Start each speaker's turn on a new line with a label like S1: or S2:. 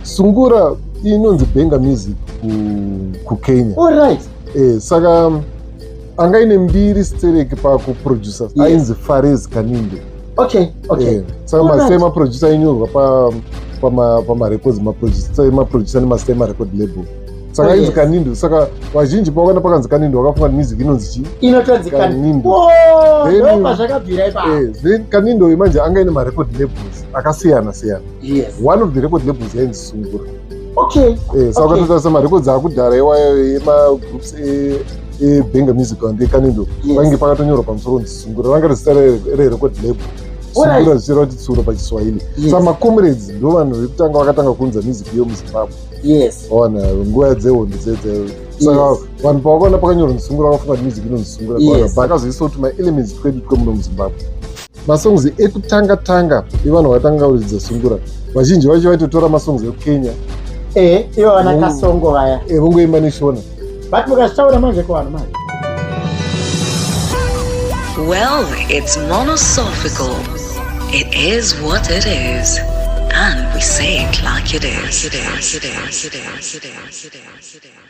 S1: Sungura inonzi Benga Music kuKenya.
S2: Alright.
S1: Saka anga ine mbiri stereki pakuproducer. Ainzi Fares Kanindo. Saka mazita emaproducer ainyorwa pamarecords, maproducer nemazita emarecord label. Saka ainzi Kanindo. Saka vazhinji pavakaona pakanzi Kanindo, vakafunga kuti music inonzi chii?
S2: Inotonzi
S1: Kanindo.
S2: Ndopazvakabvira ipapo.
S1: Then Kanindo manje anga ine marecord labels akasiyana siyana. One of the record labels yainzi Sungura. Saka ukatotarisa marecords akudhara iwayo emagroups eBenga Music and eKanindo, pange pakatonyorwa pamusoro kunzi Sungura. Ranga rizita rerecord label, Sungura, zvichireva kuti tsuro pachiSwahili. Saka maComrades ndo vanhu vekutanga vakatanga kuunza music iyo muZimbabwe. Waona, nguva dzehondo dzedze. Saka vanhu pavakaona pakanyorwa Sungura, vakafunga kuti music inonzi Sungura. Vakazoisawo tumaelements twedu twemuno muZimbabwe. Masongs ekutanga tanga evanhu vakatanga kuridza sungura, vazhinji vacho vaitotora masongs ekuKenya.
S2: Ivo vana Kasongo vaya.
S1: Vongoimba neShona.
S2: But mukazvitaura manje kuvanhu manje.
S3: Well, it's monosophical. It is what it is. And we say it like it is. It is. It is. It is. It is. It is.